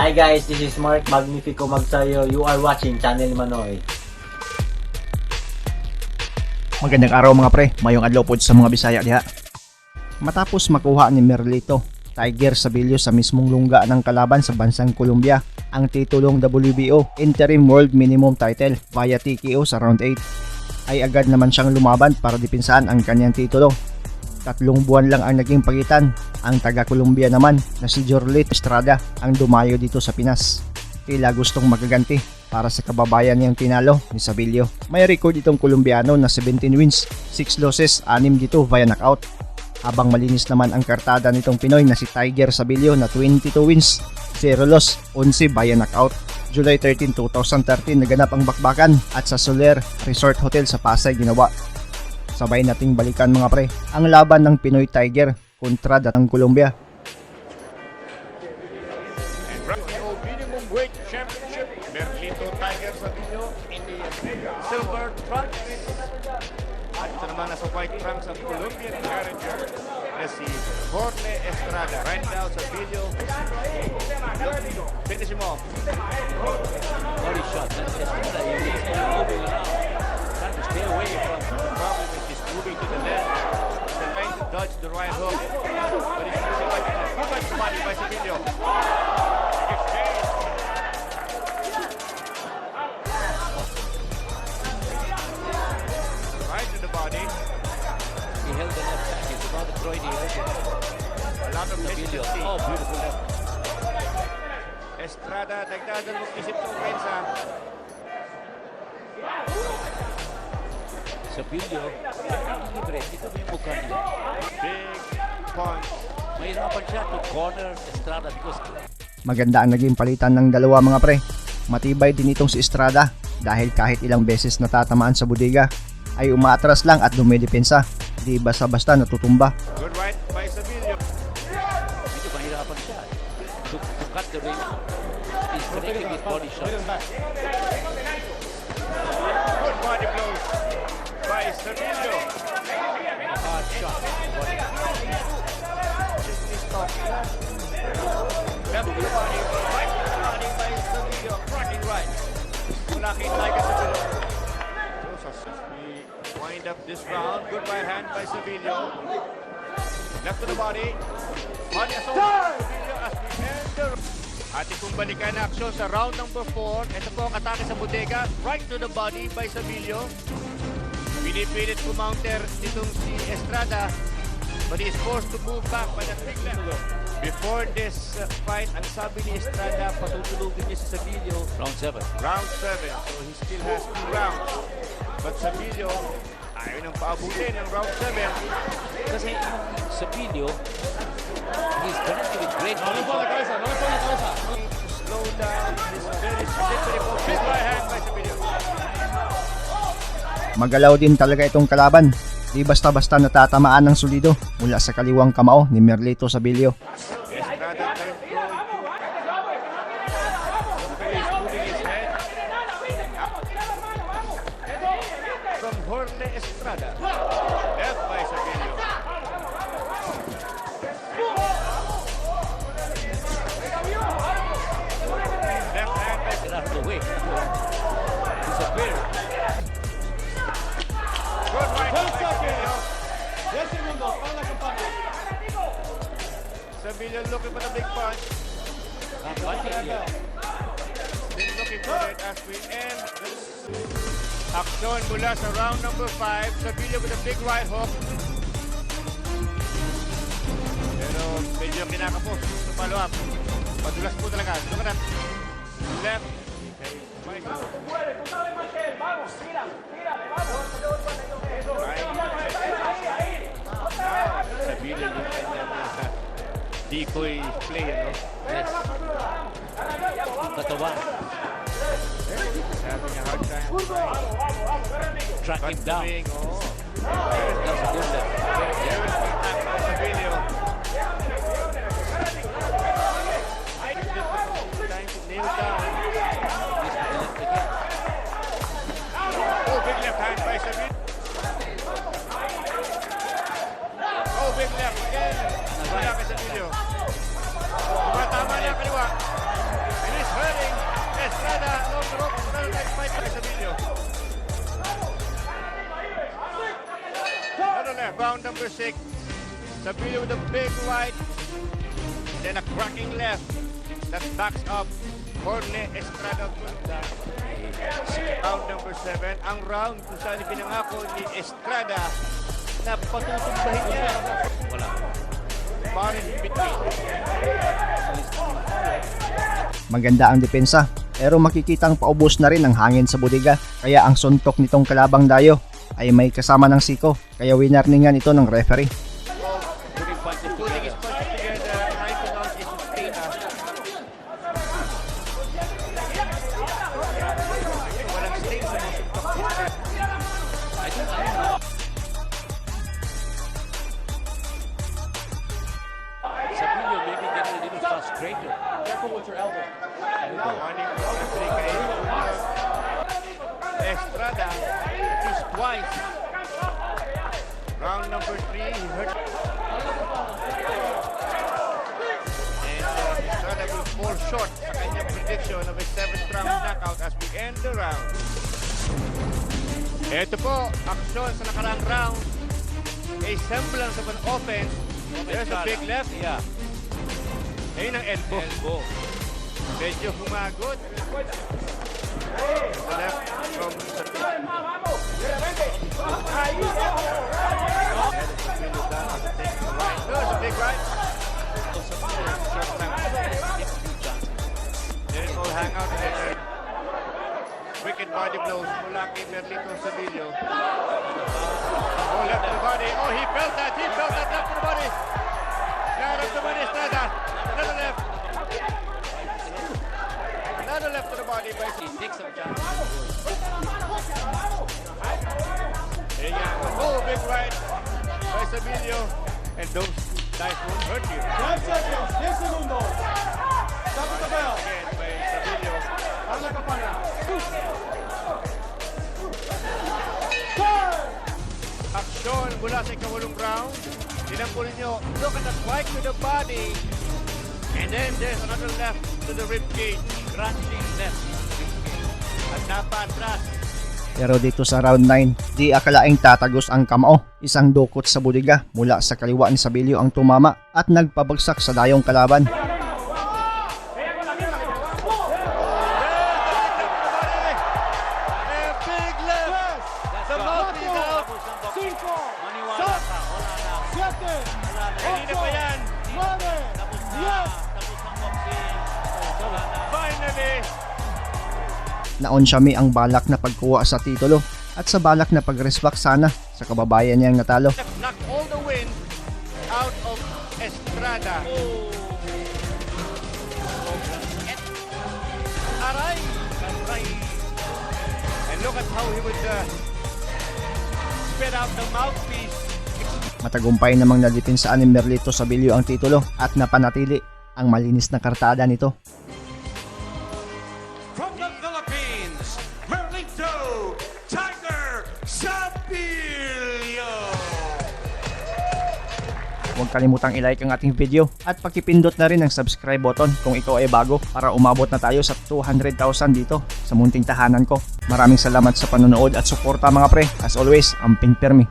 Hi guys, this is Mark Magnifico Magsayo. You are watching Channel Manoy. Magandang araw, mga pre, mayong adlaw pod sa mga Bisaya diha. Matapos makuha ni Merlito Tiger Sabillo sa mismong lungga ng kalaban sa bansang Colombia ang titulong WBO Interim World Minimum Title via TKO sa round 8, ay agad naman siyang lumaban para depensahan ang kanyang titulo. 3 buwan lang ang naging pagitan. Ang taga Colombia naman na si Jorlit Estrada ang dumayo dito sa Pinas. Tila gustong magaganti para sa kababayan niyang tinalo ni Sabillo. May record itong Colombiano na 17 wins, 6 losses, 6 dito via knockout. Habang malinis naman ang kartada nitong Pinoy na si Tiger Sabillo na 22 wins, 0 loss, 11 via knockout. July 13, 2013 naganap ang bakbakan at sa Soler Resort Hotel sa Pasay ginawa. Sabay nating balikan, mga pre, ang laban ng Pinoy Tiger kontra datang Colombia. WBO Minimum Weight Championship, Merlito Tiger Sabillo in the silver trunks. At ito naman, nasa white trunks, ang Colombian challenger na si Jorge Estrada. Right now, Sabillo, finish him off. Body shot. That's Estrada. He's moving around, trying to stay away from. The problem is he's moving to the left. He's trying to dodge the right hook. But he's moving like a good right body by Sabillo. Big exchange. Right to the body. He held the left back. He's about to throw it. He held it. A lot of Sabillo. hesitancy. Oh, beautiful left. Estrada, nagdadalawang isip sa opensa. Sabillo, libre. Ito mo yung mukha niya. Big punch. Mahirapan siya to corner Estrada because Maganda ang naging palitan ng dalawa, mga pre. Matibay din itong si Estrada dahil kahit ilang beses natatamaan sa bodega ay umaatras lang at dumidepensa. Di basta-basta natutumba. Good right by Sabillo. Medyo mahirapan siya to cut the ring. He's connecting with body shots. Good body blows by Sabillo. Hard shot. Body. Stop. Left to the body, right to the body by Sabillo. Cracking right. Mula kay Tiger Sabillo. So, as we wind up this round, good right hand by Sabillo. Left to the body. Body assault by Sabillo as we end the Ating pong balikan na aksyon sa round number 4. Ito po ang atake sa bodega. Right to the body by Sabillo. Pinipilit kumounter itong si Estrada. But he is forced to move back by that big left. Before this fight, ang sabi ni Estrada, patutulugin niya si Sabillo. Round 7. Round 7. So he still has two rounds. But Sabillo, ayaw nang paabutin ng round 7. Kasi yung Sabillo, he's connected with great body shots. Slow down this very slippery ball. Big right hand by Sabillo. Magalaw din talaga itong kalaban. Di basta-basta natatamaan ng solido mula sa kaliwang kamao ni Merlito Sabillo. Estrada trying to go. He's moving his head. From Jorge Estrada. Left by Sabillo. Left hand by Get out of the way. Disappear. Good right by Sabillo. 10 segundos para la campana. Sabillo looking for the big punch. Punching here. Still looking for it as we end this action mula sa round number 5. Sabillo with a big right hook. Pero medyo kinakapos sa follow-up. Madulas po talaga. Look at that. Left. Okay. Right. Right. Now, Sabillo yung kanyang decoy play, ano? Yes. Yung katawan. Having a hard time. Track him down. Ring, oh. That's a good left. There is attack by Sabillo. Trying to nail down. Missed the left again. Oh, big left hand by Sabillo. Oh, big left again. Mula kay Sabillo. Tumatama na kaliwa. number 6. Sabillo with a big right. Then a cracking left that backs up Jorge Estrada. Round number 7. Ang round kung saan ipinangako ni Estrada na patutumbahin niya. Wala. Far in between. Maganda ang depensa, pero makikitang paubos na rin ang hangin sa bodega, kaya ang suntok nitong kalabang dayo ay may kasama ng siko, kaya winarningan ito ng referee. Putting punches Putting his together. punches together, trying to launch a sustainer. Walang sting sa mga suntok. I don't know. Sabillo maybe getting a little frustrated. Careful with your elbow. Warning from referee kay Estrada at least twice. Round number 3, he hurt. And Estrada will fall short sa kanyang prediction of a seventh round knockout as we end the round. Ito po, aksyon sa nakaraang round. A semblance of an offense. There's a big left. Yeah. Ayun ang elbow. Elbow. Medyo humagod. The left from Right. There's a big right. Short lang. Let it all hang out there. Wicked body blows mula kay Merlito Sabillo. Oh, left to the body. Oh, he felt that. He felt that left to the body. Naramdaman ni Estrada. Another left. Another left to the body by He takes some chances. Ayun nga. Oh, big right by Sabillo. And those dice won't hurt you. 10 seconds, 10 segundos. Stop the bell. Again by Sabillo. Para la campana. Time! Aksyon mula sa ikawalong round. Tinan po ninyo, look at the right to the body. And then there's another left to the rib cage. Crunching left. At napaatras. Pero dito sa round 9, di akalaing tatagos ang kamao. Isang dukot sa bodega mula sa kaliwa ni Sabillo ang tumama at nagpabagsak sa dayong kalaban. A big left. 3, The mouthpiece out. 5, Maniwala ka. Wala na. 7, Kanina pa yan. 9, Tapos na. 10. Tapos ang boxing. Wala na. Finally, Naonsyami ang balak na pagkuha sa titulo at sa balak na pag-resbak sana sa kababayan niyang natalo. Knocked all the wind out of Estrada. Oh. Sobrang sakit. Aray! Aray. And look at how he would spit out the mouthpiece. Matagumpay namang nadipensaan ni Merlito Sabillo ang titulo at napanatili ang malinis na kartada nito. From the Philippines, Merlito Tiger Sabillo. Huwag kalimutang i-like ang ating video at pakipindot na rin ang subscribe button kung ikaw ay bago para umabot na tayo sa 200,000 dito sa munting tahanan ko. Maraming salamat sa panonood at suporta, mga pre. As always, amping permi.